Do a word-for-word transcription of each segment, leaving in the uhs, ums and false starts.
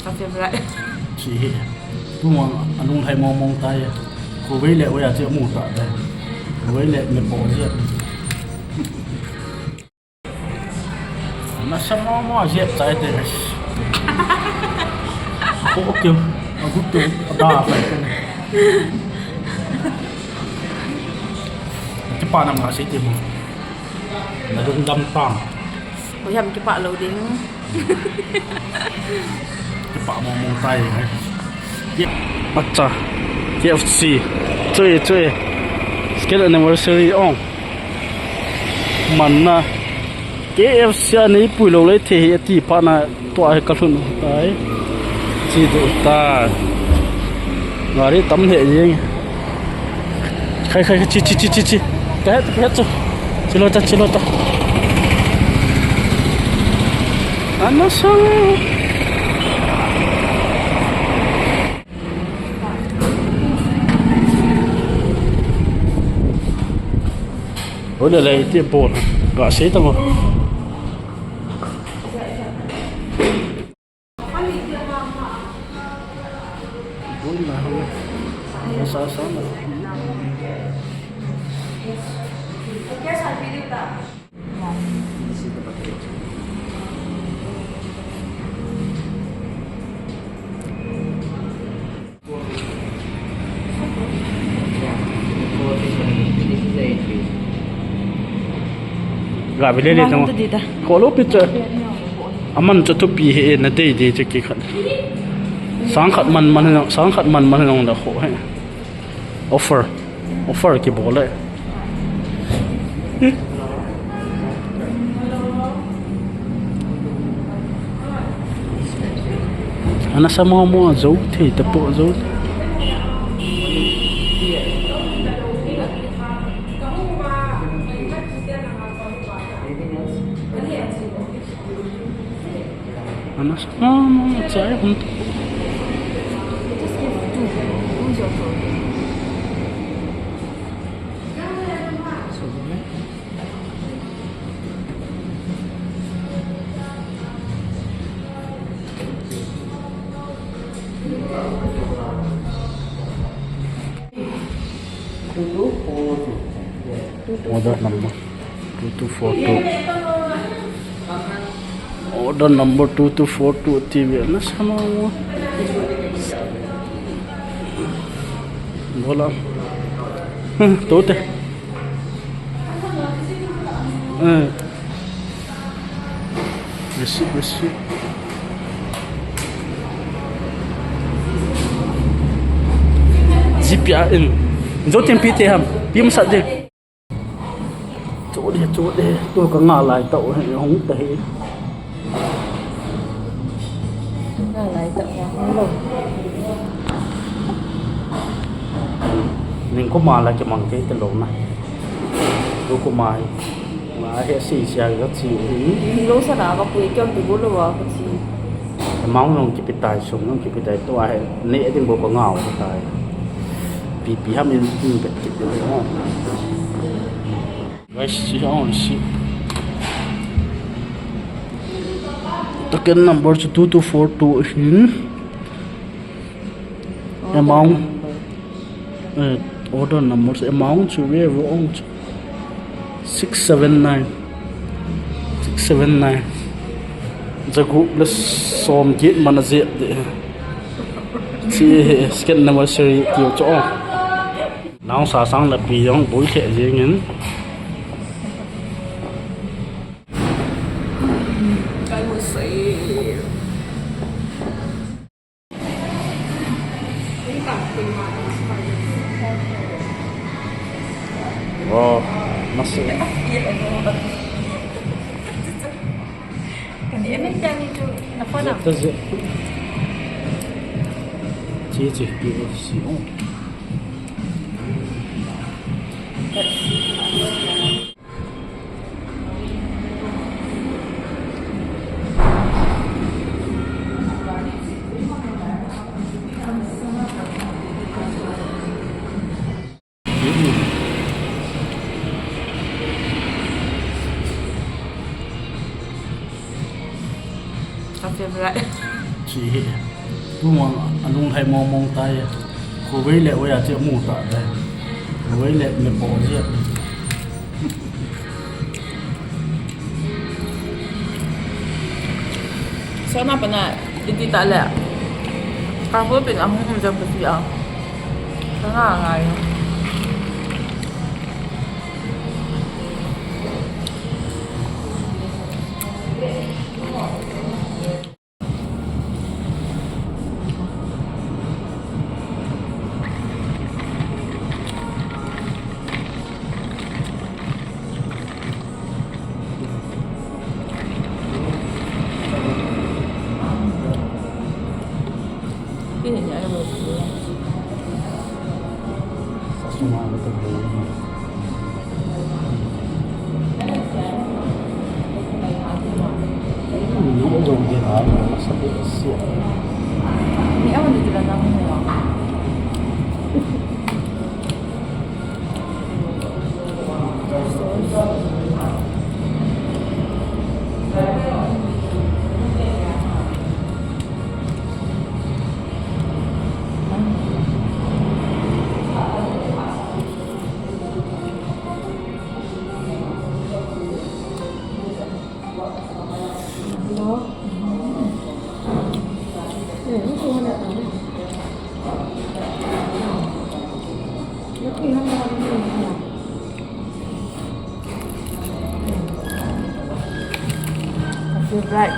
Ka favorite. Chi hi. Tu mang anung hai mong mong tai. Ko wei le wei a che mu ta dai. Ko wei le me po je. Nasa mo mo je tai te. Ko ke. Agu tu da kai. Kipa nam ka sei te mo. Na dung dam tang. Ko yam kipa lo ding. Kipa mong mong tai, eh. Acha. K F C. Chui, chui. Second anniversary ong. Manna. K F C a nei pui lo le the hi ati pa na. Tua hi ka lhun tai. Chi du ta. Gari tam he jing. Khai, khai, khai, chi, chi, chi, chi, chi. Ka het, ka het chu. Chi lo ta, chi lo ta. Ana sa. Oi le le, ti bol. Ga sei ta mo. Ga bile le tang. Ko lo picture. Aman chu thupi he na dei dei chu ki khat. Sang khat man man, sang khat man man nong da kho he. Offer. Offer ki bol le. Ana sa mo mo zo thei ta po zo. Ana sa mo mo chai hum. Order number two two four two. Order number two two four two T V. Na sama mo. Bola. Huh, to te. Eh. Receipt, receipt. G P R in. Zo tin pi te ham. Pi masat de. Chu de, chu de. Tu ka nga lai ta o, hung ta hi. Nga lai ta o, hung lo. Ning ko ma la ke mang ke te lo na. Tu ko ma hi. Ma he si sia ka chi. Lo sa na ka pui kyom tu lo wa ka chi. Amount nong kipitai, sum nong kipitai, tua he ne ding bou ka ngau tai. Pi pi ham in, in bet kit ding ho. Guys, chi ho si. Token number chu two two four two hin. Amount. Eh, order number, amount chu ve vo ong chu. Six seven nine. Six seven nine. Jagup le som get man a jet de. Chi he, second anniversary tiu chu ong. Nau sa sang la pi jong bui khe jing in. Wow, masih. Kan dia nak cari tu, nak faham? Zep, zep. Cik, cik, K F C, oh. Favorite. Chi hi. Tumang alung hai mong mong tai. Khovei le oya che mu ta dai. Khovei le me po je. Sana pana iti ta le. Ka ho pin ahung um jam ka ti a. Ka nga ngai. Favorite.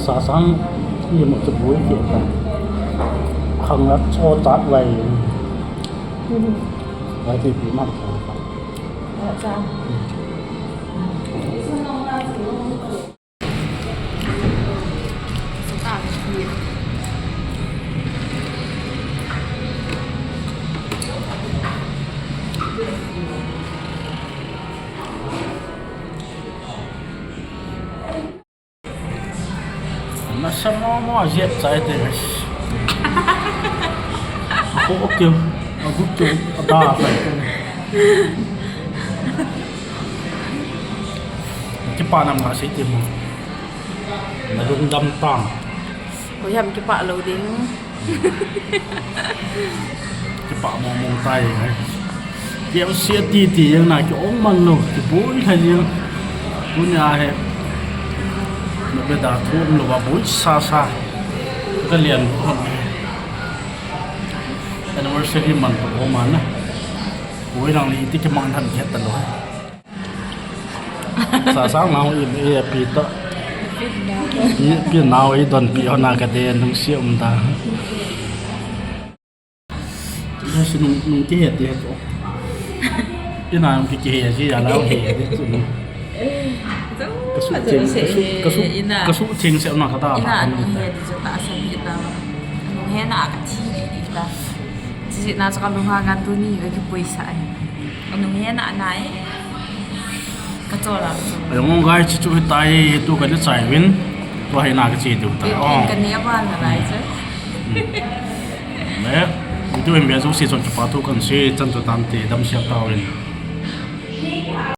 Sasang ni mo chu bui ti ta. Khang la cho chat lai. Lai ti pi ma. Nasa mo mo a ziat chai te guys. Ako okay. Agut to ada pa. Kipa nam nga sei te mo. Na lungdam tang. Ko yam kipa lo ding. Kipa mo mo tai. Kiam sia ti ti yang na ki ong man lo, ki boi kha yang. Tunia he. Na be da thu um lo ba boi sa sa. Ka lian ko. Anniversary man to o man na. Boi lang li ti ki mang tham khet ta lo. Sasang nau i, i pi to. I pi nau i don pi hona ka de nung si um ta. Yes, nung, nung ki he te to. Ina nung ki ki he si ya lau he de tu nung. Kasu thing, kasu, kasu, kasu thing se na ka ta. Ina nung he de ta sa ni ta. Nung he na ka thi de ta. Chi na sa ka nung ha ngan tu ni ka ki poisa ai. Nung he na na e. Ajong guys, chu chu hitai, tu kana chai uvin. Tua hi na kache diu tai. Oh. Kani aban na lai chu. Me, tu hin be jouse chun kipa thu kasei chan chu tante, damsel tauvin.